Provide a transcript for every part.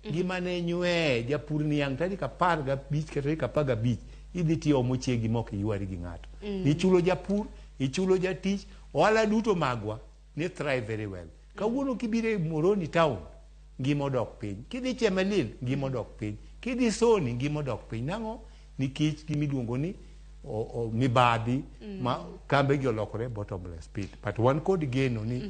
Ngima ne nywee, japur niang' tarik 15 kata tarik 15 idhi tiomo chiegi mok iywari gi ng'ato. Ichulo japur, ichulo jatich, ohala duto magwa ne thrive very well. Kawuono kibiro e Moroni town, ngima odok piny. Kidhi Chemelil, ngima odok piny. Kidhi Soni, ngima odok piny. Nang'o? Nikech gima iluongo ni mibadhi ma kambe gi olokore bottomless pit. But wan kod geno ni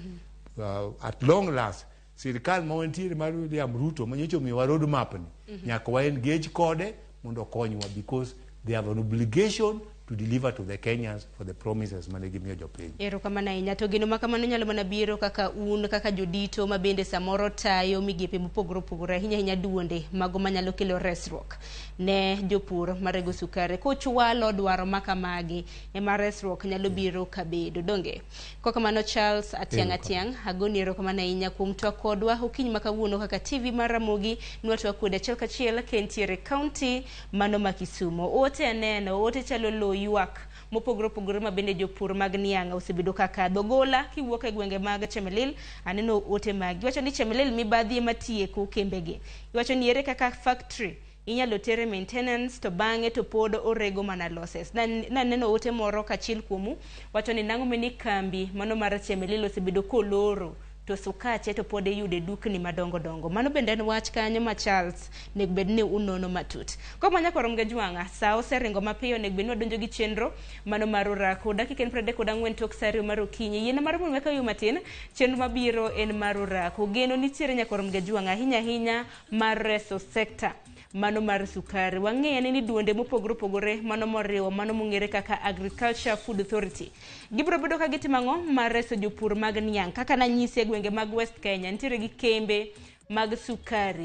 at long last sirikal ma wantiere mar William Ruto manyocha omiyowa road map ni nyaka wa engage kode mondo okonywa, because they have an obligation to deliver to the Kenyans for the promises mane gimiyo jopiny. Erokamano ahinya. To geno ma kamano nyalo mana biro kaka un kaka jodito ma bende samoro tayo migepe mopogore opogore, ahinya ahinya duonde mago manyalo kelo resruok ne jopur marego sukari. Kuchwalo dwaro ma kamagi ema resruok nyalo biro kabedo. Donge? Kokamano, Charles Atiang' Atiang', agoni erokamano ahinya kuom twak kodwa okinyi ma kawuono kaka TV mar Ramogi nwatwak kode achiel kachiel ka entiere county mano ma Kisumo. Ote aneno, ote chalo lo ywak mopogore opogore ma bende jopur mag niang' osebedo ka kadho. Gola kiwuok e gwenge mag Chemelil, aneno ote magi. Iwacho ni Chemelil mibadhi ema tieko kembegi. Iwacho ni ere kaka factory inyalo tere maintenance to bang'e to pod orego mana losses. Naneno ote moro kachiel kuomu wacho ni nang'o meni kambi mano mar Chemelil osebedo koloro to sukache to pod iyudo e dukni madongo dongo. Mano bende en wach kanyo ma Charles nego bed ni unono matut. Kok manya korom ga jwang'a, sa oseringo mapiyo, onego bed ni wadonjo gi chenro mano mar orako. Dakika en 34 tok sa 2 mar okinyi. Yiena mar mondo weka yo matin, chenro mabiro en mar orako. Geno nitiere nyakorom ga jwang'a ahinya ahinya mar reso sekta mano mar sukari. Wang'eyo ni duonde mopogore opogore mano moriwo mano mong'ere kaka Agriculture Food Authority gibiro bedo ka gitimo ang'o mar reso jopur mag niang'. Kaka nanyisi, e gwenge mag West Kenya nitiere gi kembe mag sukari.